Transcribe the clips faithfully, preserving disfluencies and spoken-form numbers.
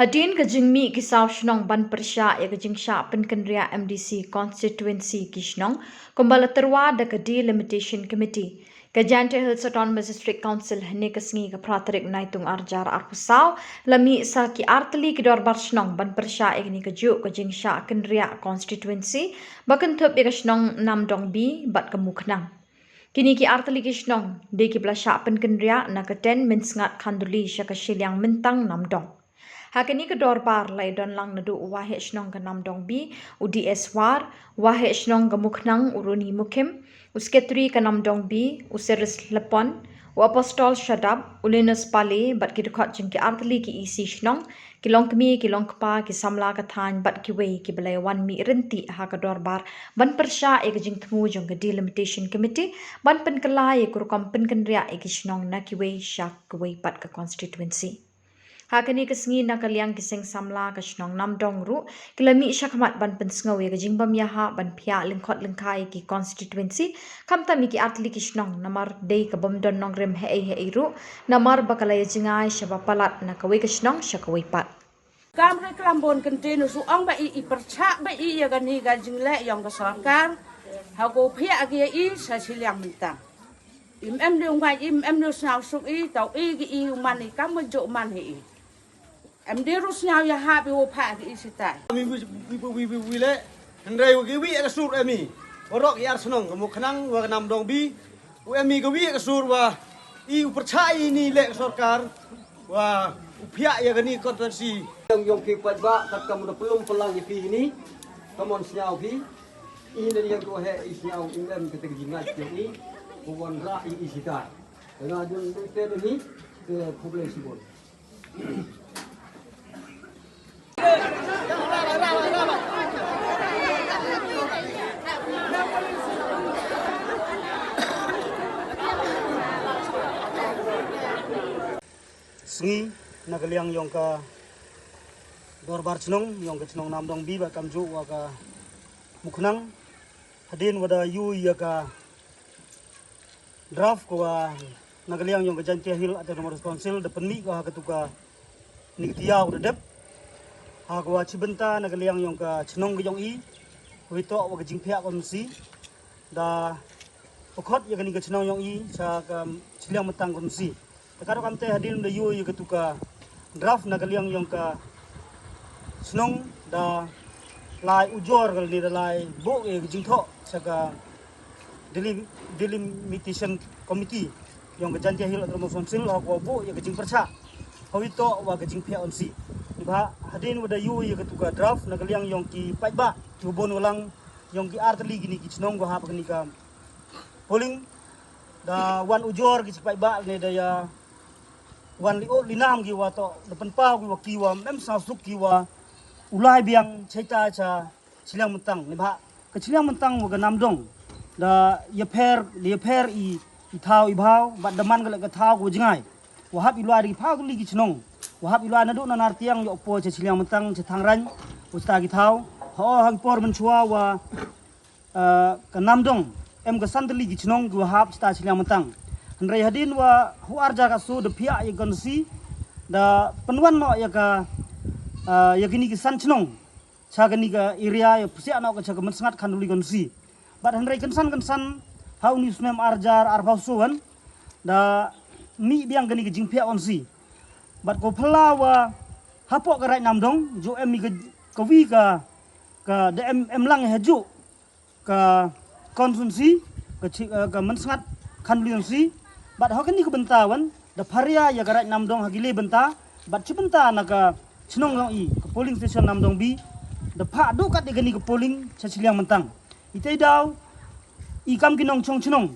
Hadien ka jingmih ki saw shnong ban pyrshah ïa ka jingshah pynkynriah M D C constituency ki shnong, kumba la tyrwa da ka Delimitation Committee, ka Jaintia Hills Autonomous District Council hynne ka sngi ka phra tarik Naitung arhajar arphew saw, la mih sa ki artylli ki dorbar shnong ban pyrshah ïa kane kajuh ka jingshah kynriah constituency, ba kynthup ïa ka shnong Namdong B bad ka Mukhnang. Kine ki artylli ki shnong dei kiba la shah pynkynriah na ka ten Mynsngat Khanduli sha ka shiliang Myntang Namdong. Ha kane ka dorbar la ïadon lang naduh u Waheh Shnong ka Namdong B, u D S War, Waheh Shnong ka Mukhnang u Runi Mukhim, u Sekretari ka Namdong B, u Seris Lepon, u Apostol Shadap, u Linus Pale, bad ki dkhot jong ki artylli ki E C shnong, ki longkmie, ki longkpa, ki samla ka thaiñ, bad kiwei kiba la ïawan mih ryntih ha ka dorbar ban pyrshah ïa ka jingthmu jong ka Delimitation Committee ban pynkylla ïa ka rukom pynkynriah ïa ki shnong na kiwei sha kawei pat ka constituency. Ha kane ka sngi na ka liang ki seng samla ka shnong Namdong ruh ki la mih shakhmat ban pynsngew ïa ka jingbym ïahap ban phiah lyngkhot lyngkhai ïa ki constituency, khamtam ïa ki artylli ki shnong, namar dei ka bym don nongrim haei haei ruh, namar ba ka la ïa jngai shaba palat na kawei ka shnong sha kawei pat. Kam re klam bun kyntien, u shu ong ba i, i pyrshah ba i ïa kane ka jingleh jong ka sorkar, ha ko phiah ki ïa i sha shiliang Myntang. Im em de u ngai, im em de u sngewsuk i, tau i ki i u man i kam u ju man hi i. Em de ruh sngew ïahap i u phah ki i sitai. Wi, wi, wi, wi, wi, wi, wi le. Hynrei wa ki wi ka sur em i. Warok i ar shnong ka Mukhnang wa ka Namdong B. U em i ka wi ka sur wa i u pyrshah i ni le ka sorkar. Wa u phiah ïa kani constituency. Yang yong ki paidbah katkam u da pynlum pynlang i phi ni. Kamon sngew phi. I ne yang ko he i sngew u em kata ka jingat ki ni. Ko wan ra i i sitai. Nga jun te ni. Ke problem sibon. Sngi na ka liang yong ka dorbar chnong, yong ka chnong Namdong B bad kamjuh wa ka Mukhnang. Hadien wa da yu ïa ka draft ko wa na ka liang yong ka Jaintia Hill Autonomous Council da pynmih ko ha katu ka ni ka tiaw da dep. Ha ko wa chi bynta na ka liang yong ka chnong ka yong i. Ko wi to wa ka jingphiah ko nsi. Da pynkhot ïa kani ka chnong yong i sha ka shiliang Myntang ko nsi. Te ka dok kamte hadien da yu ïa katu ka draft na ka liang yong ka chnong da lai ujor ka ni da lai buh ïa ka jingthoh sha ka Delim-, Delimitation Committee yong ka Jaintia Hill Autonomous Council ha ko buh ïa ka jingpyrshah. Ha wi to wa ka jingphiah nsi. Ba hadien wa da yu ïa katu ka draft na ka liang yong ki paidbah ki bun walang yong ki artylli kini ki chnong ko hap kani ka polling da wan ujor ki chi paidbah ne da ïa wan li o li nam ki wa to da pynpaw ki wa ki wa mem sa suk ki wa u lai biang chaita cha shiliang Myntang ne ba ka shiliang Myntang wa ka Namdong da ïa pher, da ïa pher i, i thaw i bhaw bad da man ka le ka thaw ko jngai wa hap i lai da ki phaw tylli ki chnong wa hap i lai naduh na Nartiang ïoh po cha shiliang Myntang cha Thangraiñ wa cha ta ki thaw ha o ha ki por mynchwa wa ah, ka Namdong em ka san tylli ki chnong ki wa hap cha ta shiliang Myntang. Hynrei hadien wa hu arja ka su da phiah ïa ka nsi da pynwan noh ïa ka, ah, ïa kini ki san chnong cha kani ka area ïa psiah noh ka cha ka Mynsngat Khanduli ka nsi. Bad hynrei kynsan kynsan ha uni u snem arhajar arphew saw wan da mih biang kani ka jingphiah nsi. Bad ko phylla wa hapoh ka Raid Namdong ju em i ka, ka wi ka, ka da em, em lang ha ju ka constituency, ka chi-, eh, ka Mynsngat Khanduli constituency. Bad ha kani ka bynta wan da pharia ïa ka Raid Namdong ha ki le bynta bad chi bynta na ka chnong yong i ka polling station Namdong B da phah duh kat ïa kani ka polling cha shiliang Myntang. Itei daw i kam ki nongchong chnong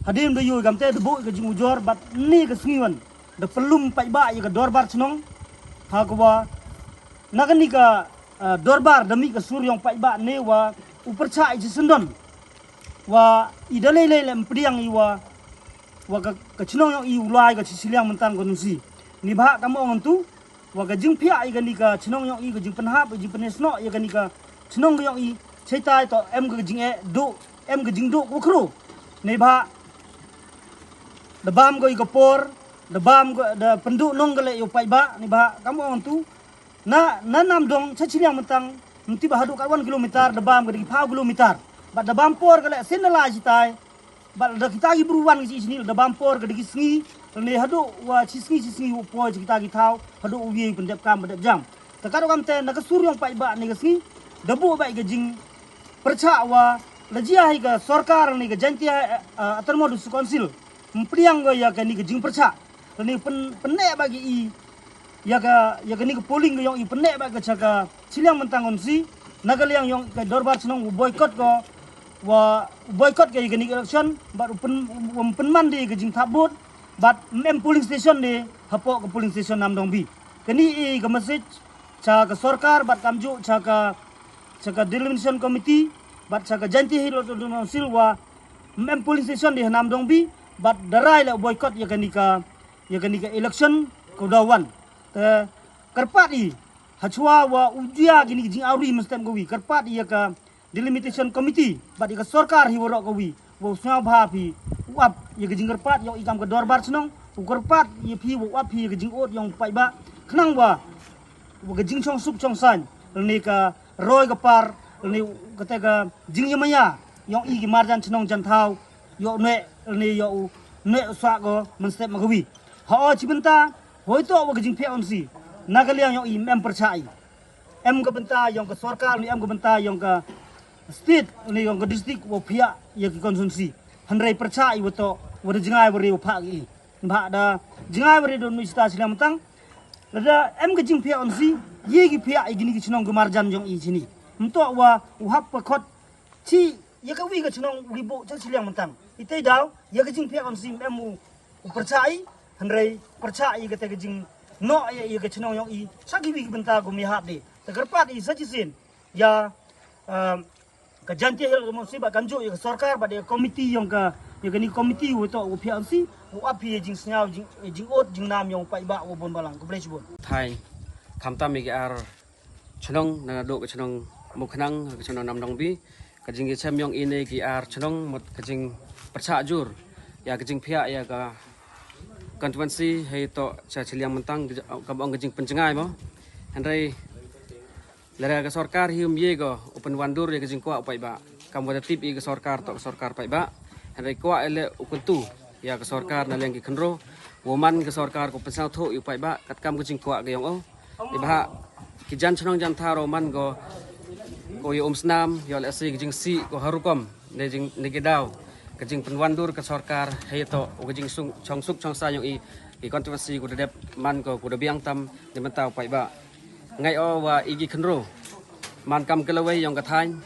hadien da yu i kam te da buh i ka jingujor bad ne ka sngi wan da pynlum paidbah ïa ka dorbar chnong ha ka wa na kani ka, eh, dorbar da mih ka sur yong paidbah ne wa u pyrchah i chi syndon wa i da lei lei lem pdiang i wa, wa ka, ka chnong yong i u lai ka chi shiliang Myntang ko nsi. Ni ba kam ong tu wa ka jingphiah i kani ka chnong yong i ka jingpynhap i jingpynhesnoh i kani ka chnong yong i chaitai to em ka jing e du em ka jingdu ko khru. Ni ba da bam ko i ka por da bam ko da pyndu nong ka le yu paidbah ni ba kam ong tu Na, na Namdong cha Chilliang Myntang, mynta ba haduh ka wan kilometer, da bam ka dei ki phaw kilometer. Bad da bam por ka leh sin na la jitai. Bad da kita ki bru wan ki chi sini, da bam por ka dei ki sngi, ne haduh wa chi sngi, chi sngi u poi cha kita ki thaw, haduh u ye pyndep kam pyndep jam. Te katto kam te na ka sur yong paidbah ne ka sngi, da buh ba ka jing pyrchah wa la jia hi ka sorkar ne ka Jaintia, eh, Autonomous District Council. Mpdiang ko ya ka ni ka jing pyrchah. Ka ni pyn, pynne ba ki i ya ka, ya ka ni ka polling ka yong i pynne ba ka cha ka Chilliang Myntang Constituency. Na ka liang yong ka dorbar chnong u boycott ko, wa u boycott ka ya ka ni ka election, ba u pyn, u pynman di ka jing thap vote, ba em polling station di hapoh ka polling station Namdong B. Ka ni i ka message cha ka sorkar, ba kamju cha ka, cha ka delimitation committee, ba cha ka Jaintia Hills Autonomous Council wa em polling station di ha Namdong B, ba darai la boycott ya ka ni ka, ya ka ni ka election ka daw wan. Te kyrpad i, hachwa wa u jia ki ni ka jing awri mynstep ka wi, kyrpad i ya ka delimitation committee, ba ya ka sorkar hi waroh ka wi, wa u sngewbha phi, u ap ya ka jing kyrpad, yong i kam ka dorbar chnong, u kyrpad ya phi, wa u ap phi ya ka jing ot yong paidbah, khnang wa, wa ka jing chong suk chong sain, ne ka roi ka par, ne kata ka jing ya maya, yong i ki marjan chnong jan thaw, yoh ne, ne yoh u, ne sa ko, mynstep ma ka wi. Ha o chi bynta, hoi to wa ka jing phi on si, na ka liang yong i em pyrchah i. Em ka bynta yong ka sorkar, ne em ka bynta yong ka state, ne yong ka district, wa phi ya ki constituency. Hynrei pyrchah i wa to, wa da jngai wa re wa phak i. Ba da jngai wa re don nu sita Chilliang Myntang. Lada em ka jing phi on si, ye ki phi ya i ki ni ki chnong ka marjan yong i chini. Mto wa, u hap pa khot, chi, ya ka wi ka chnong wi bo cha Chilliang Myntang. I te daw, ya ka jing phi on si em u, u pyrchah i, hynrei pyrchah i ka te ka jing no ya, ya ka chnong yong i, cha ki wi ki bynta ko mi hap de. Te kyrpad i sa chi sin, ya, um, ka Jaintia Hills Autonomous Council ba kamju ya ka sorkar ba de committee yong ka, ya ka ni committee u to u phi on si, u ap phi ya jing sngew, jing, jing ot, jing nam yong paidbah wa bun balang, ka blei chibun. Thai, khamtam ya ki ar chnong, na do ka chnong Mukhnang, ka chnong Namdong B, ka jing ya chem yong i ne ki ar chnong, mut ka jing pyrchah jur, ya ka jing phi ya ka constituency, hei to cha Chilliang Myntang, ka, ka bong ka jing pynjngai mo. Hynrei, lada ka sorkar hi um ye ko, u pynwandur ya ka jing kwah u paidbah. Kam wa da tip i ka sorkar to ka sorkar paidbah. Hynrei kwah i le u kyntu ya ka sorkar na liang ki khynro. Wa man ka sorkar ko pynsngewthuh i u paidbah, kat kam ka jing kwah ka yong o. I bha, ki jan chnong jan thaw ro man ko, ko ya um snam, ya le si ka jing si ko harukom, ne jing, ne ki daw. Ka jing pynwandur ka sorkar, hei to, u ka jing sung, chong suk chong sa yong i, ki constituency ko da dep man ko, ko da biang tam, ne mynta u paidbah. Ngai o wa i ki khynro. Man kam ka lawei yong ka thaiñ.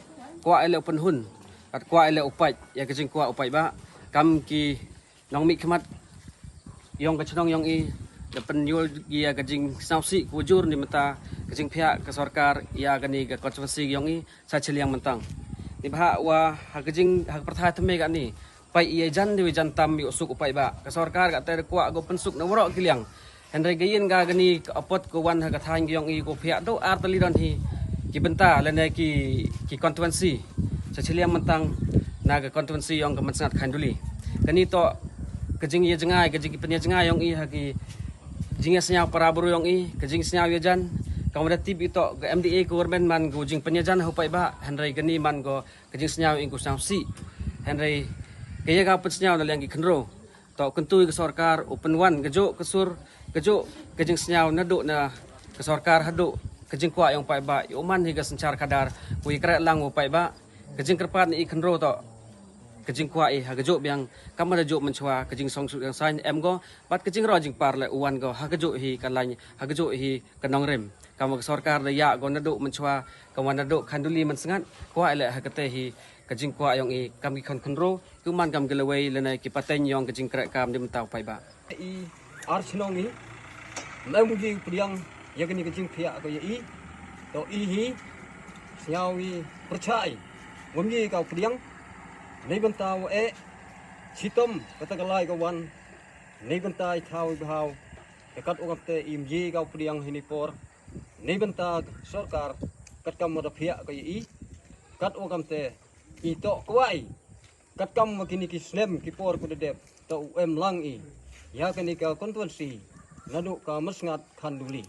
Kwah i le u pynhun. Kat kwah i le u pait. Ya ka jing kwah u paidbah. Kam ki nongmihkhmat yong ka chnong yong i. Da pynyul ya ka jing sngewsih ko jur ne mynta. Ka jing phi ya ka sorkar. Ya ka ni ka constituency yong i. Sa Chilliang Myntang. Ni bha wa ha ka jing ha ka pyrthai thymme ka ni. Pai i ya jan de wi jan tam yoh suk u paidbah. Ka sorkar ka te kwah ko pynsuk na waroh ki liang. Hynrei ka yin ka ka ni ka apot ko wan ha ka thaiñ ki yong i ko phi ya do ar tylli don hi. Ki bynta lane ki, ki constituency. Sa Chilliang Myntang na ka constituency yong ka Mynsngat Khanduli. Ka ni to ka jing ya jngai, ka jing ki pynjngai yong i ha ki jing ya sngew para bru yong i, ka jing sngew ya jan. Ka wa da tip i to ka M D A ko government man ko jing pynjan ha u paidbah. Hynrei ka ni man ko ka jing sngew i ko sngewsih. Hynrei ka ya ka pynsngew na liang ki khynro. To kyntu i ka sorkar u pynwan ka juh ka sur, ka juh ka jing sngew na do na ka sorkar ha do ka jing kwah yong paidbah, i u man hi ka synchar khadar, ko i kre lang u paidbah, ka jing kyrpad ni i khynro to. Ka jing kwah i ha ka juh biang, kam da juh mynchwa, ka jing song suk jong sain em ko, bad ka jing ro jing par le u wan ko, ha ka juh hi ka lain, ha ka juh hi ka nongrim. Kam wa ka sorkar da ya ko na do mynchwa, kam wa na do Khanduli Mynsngat, kwah i le ha ka te hi, ka jing kwah yong i, kam ki khon khynro, ki u man kam ki lawei, lane ki pateng yong ka jing kre kam di mynta u paidbah. I ar chnong i, na mu ji pdiang, ya ka ni ka jing phi ya ko ya i, to i hi, sngew i, pyrchah i, wam ji ka pdiang, nei bynta wa e, chitom, kata ka lai ka wan, nei bynta i thaw i bhaw, ka kat u kam te im ji ka pdiang hi ni por, nei bynta sorkar, kat kam wa da phi ya ko ya i, kat u kam te, i to kwah i, kat kam wa ki ni ki snem ki por ko da dep, to u em lang i, ya ka ni ka constituency, na do ka Mynsngat Khanduli.